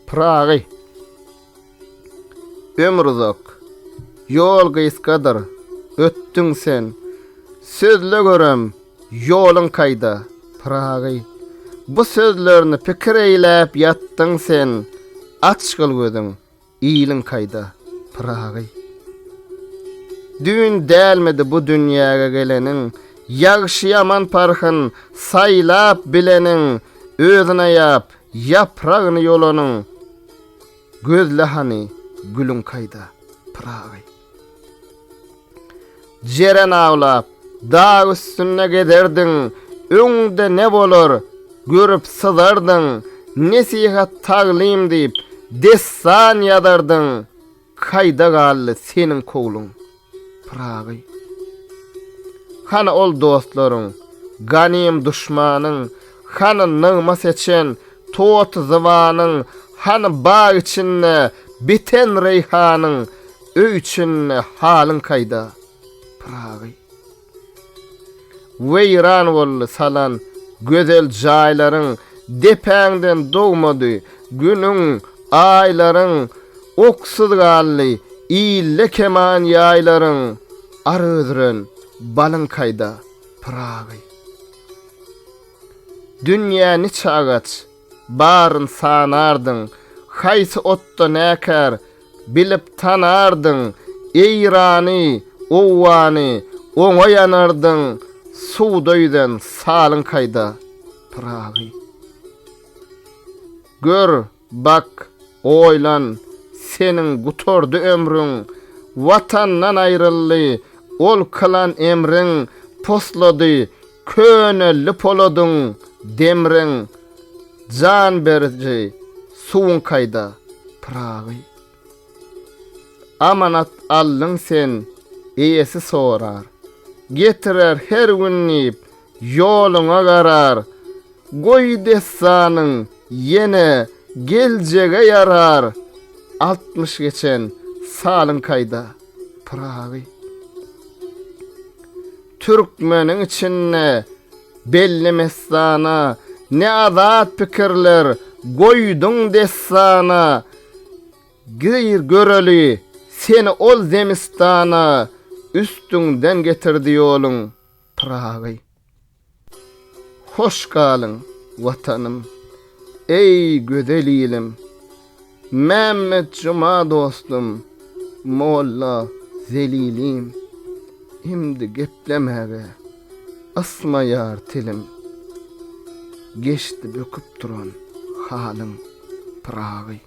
Pyragy. Ömür uzak, ýol gysgadyr, ötdüň sen. Sözle görem, ýoluň kaýda, Pyragy. Bu sözlerni pikir eýläp ýatdyň sen, Açgyl gözüň, Iliň kaýda, Pyragy? Düýn dälmidi bu dünýäge geleniň, Ýagşy-ýaman parhyn saýlap bileniň, Özün aýap, ýapragny ýolanyň, Gözle hany, gülüň kaýda, Pyragy? Jeren awlap, dag üstünde gezerdiň, Öňde ne bolar, görüp syzardyň, Nesihat-taglym diýip, dessan ýazardyň, Kaýda galdy seniň kowluň, Pyragy? Hany ol dostlaryň, ganym duşmanyň, Hany nygma seçen toty zybanyň, Hany bag içinde biten reýhanyň, Öý içinde halyň kaýda, Pyragy? Weýran boldy salan gözel jaýlaryň, Depäňden dogmady Günüň, Aýlaryň, Oksuz galdy ilde keman ýaýlaryň, Ar öldüren balyň kaýda, Pyragy? Dünýä niçe agaç, baryn sanardyň, Haýsy otda näkär, bilip tanardyň, Eýrany, Owgany oňa ýanardyň, Suwda ýüzen salyň kaýda, Pyragy? Gör, bak, oýlan, seniň gutardy ömrüň, Watandan aýryldy ol kylan emriň, Poslady köneldi poladyň, demriň, Jan beriji suwuň kaýda, Pyragy? Amanat aldyň sen, eýesi sorar, Getirer her gün diýip, ýoluňa garar, Goý dessanyň ýene geljege ýarar, 60 geçen salyň kaýda, Pyragy? Türkmeniň içinde belli messana, Ne azat pikirler goýduň dessana, Gir göreli seni ol zemistana, Üstüňden getirdi ýoluň, Pyragy. Hoş galyň, Watanym, eý, gözel ilim! Mämmet Juma dostum, molla Zelilim, Imdi geplemäge ysmaýar tilim. Geçdi böküp duran halyň, Pyragy.